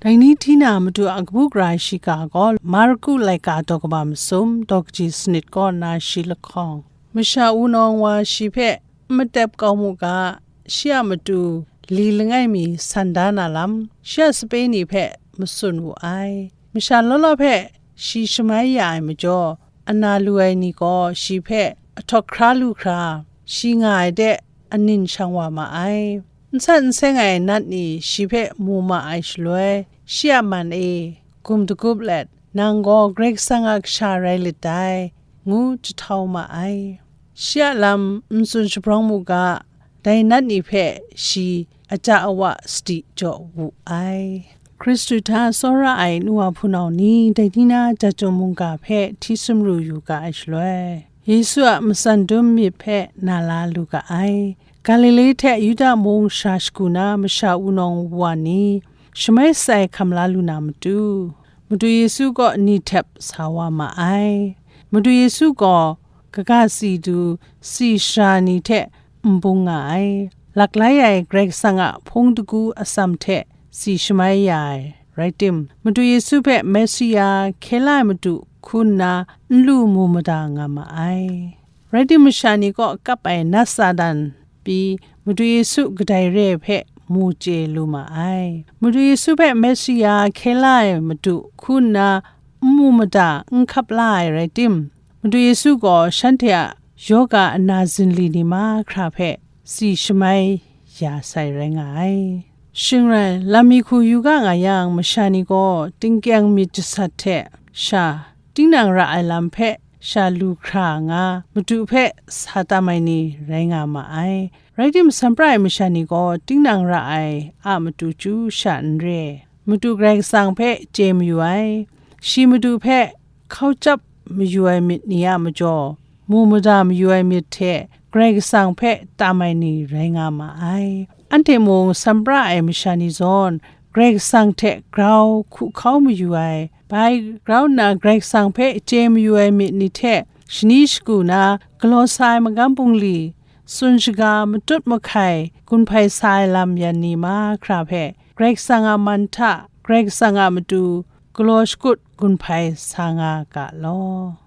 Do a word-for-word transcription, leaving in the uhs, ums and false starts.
Dai ni hti na Madu a kabu gara shiga gaw Marku laika daw kaba masum daw kaji sanit kaw nna shi lahkawng, masha wunawng wa shi hpe n matep kau mu ga, shi a matu li langai mi san da na lam, shi a sape ni hpe matsun wu ai. Masha law law hpe shi shamai ya ai majaw, ana lu ai ni gaw shi hpe ahtawk hkra lu hkra, shi nga ai de anin shang wa ma ai. N sat n seng ai nat ni shi hpe mu ma ai shaloi, shi a man e gum dagup let, "Nang gaw Karai Kasang a Kasha rai lit dai," ngu jahtau ma ai. Shi a lam n tsun shabrawng mu ga, dai nat ni hpe shi aja awa sadi jaw wu ai. Hkristu hta tsawra ai nu wa hpunau ni, dai ni na jahtum mungga hpe hti sumru yu ga ai shaloi, Yesu a matsan dum myit hpe na la lu ga ai. Galile hte Yuda mung sha shagu na masha wunawng wa ni, shamai sai hkam la lu na matu, Madu Yesu kaw ni htep sa wa ma ai. Madu Yesu gaw kaga tsi du tsi shara ni hte n bung nga ai. Laklai ai Karai Kasang a hpung dagu atsam hte tsi shamai ya ai rai tim, Madu Yesu hpe Mesia, hkye la ai Madu hku nna n lu mu mada nga ma ai. Rai tim, masha ni kaw kap ai nat Satan pyi Madu Yesu kadai re ai hpe mu chye lu ma ai. Madu Yesu hpe Mesia, hkye la ai Madu hku nna n mu mada n hkap la ai rai tim, Madu Yesu gaw shanhte a yoga ana zinli ni mahkra hpe tsi shamai ya sai rai nga ai. Shing rai, lam mi hku yu ga nga yang, masha ni gaw tingkyang myit jasat hte sha tinang ra ai lam hpe sha lu hkra nga, Madu hpe sa tam ai ni rai nga ma ai. Rai tim, sampra ai masha ni gaw tinang ra ai a matu chyu sha n re. Madu Karai Kasang hpe chye mayu ai, shi Madu hpe hkau chyap mayu ai myit ni a majaw, mu mada mayu ai myit hte Karai Kasang hpe tam ai ni rai nga ma ai. Anhte mung sampra ai masha ni zawn Karai Kasang hte grau hku hkau mayu ai, bai grau nna Karai Kasang hpe chye mayu ai myit ni hte shani shagu na galaw sa ai magam bungli, tsun shaga, matut mahkai gun hpai sa ai lam yan ni mahkra hpe Karai Kasang a man hta Karai Kasang a matu galaw shakut gun hpai sa nga ga law.